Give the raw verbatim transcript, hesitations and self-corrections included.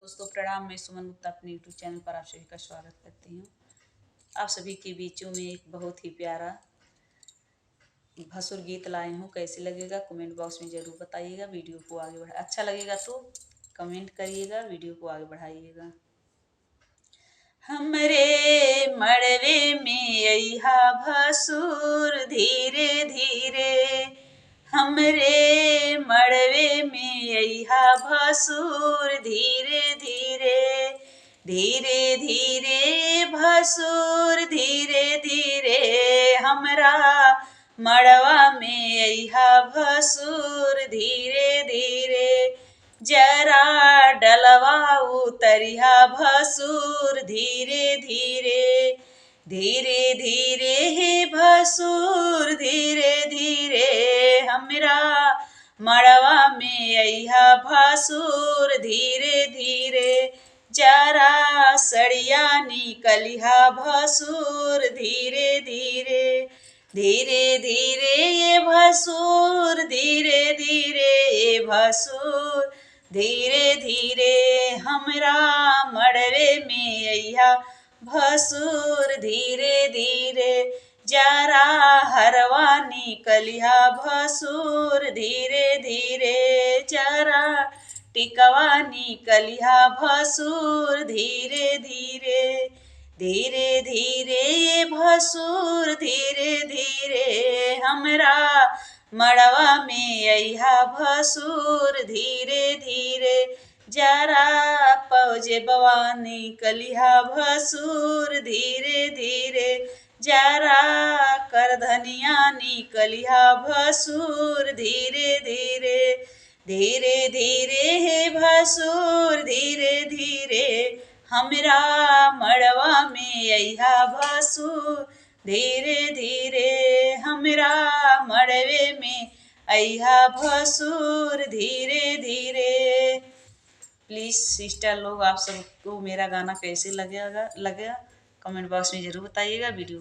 दोस्तों प्रणाम, मैं सुमन गुप्ता अपने YouTube चैनल पर आप सभी का स्वागत करती हूँ। आप सभी के बीचों में एक बहुत ही प्यारा भसुर गीत लाई हूँ, कैसे लगेगा कमेंट बॉक्स में ज़रूर बताइएगा। वीडियो को आगे बढ़ा, अच्छा लगेगा तो कमेंट करिएगा, वीडियो को आगे बढ़ाइएगा। हमरे मड़वे में अइहा भसुर धीरे धीरे, हमरे मड़वे में अइहा भसुर धीरे धीरे, धीरे धीरे भसुर धीरे धीरे, हमरा मड़वा में अइहा भसुर धीरे धीरे, जरा डलवा उतरिहा भसुर धीरे धीरे, धीरे धीरे हे भसुर धीरे धीरे, हमरा मड़वा में अइहा भसुर धीरे धीरे, जरा सड़िया निकलिहा भसुर धीरे धीरे, धीरे धीरे ए भसुर धीरे धीरे, ए भसुर धीरे धीरे, हमरा मड़वे में अइहा भसुर धीरे धीरे, जरा हरवा निकलिहा भसुर धीरे धीरे, जरा टिकवा निकलिहा भसुर धीरे धीरे, धीरे धीरे ए भसुर धीरे धीरे, हमरा मड़वा में अइहा भसुर धीरे धीरे, जरा पौजेबवा निकलिहा भसुर धीरे धीरे, जरा करधनिया निकलिहा भसुर धीरे धीरे, धीरे धीरे हे भसुर धीरे धीरे, हमरा मड़वा में अइहा भसुर धीरे धीरे, हमरा मड़वे में अइहा भसुर धीरे धीरे। प्लीज सिस्टर लोग, आप सबको मेरा गाना कैसे लगेगा, लगा कमेंट बॉक्स में ज़रूर बताइएगा। वीडियो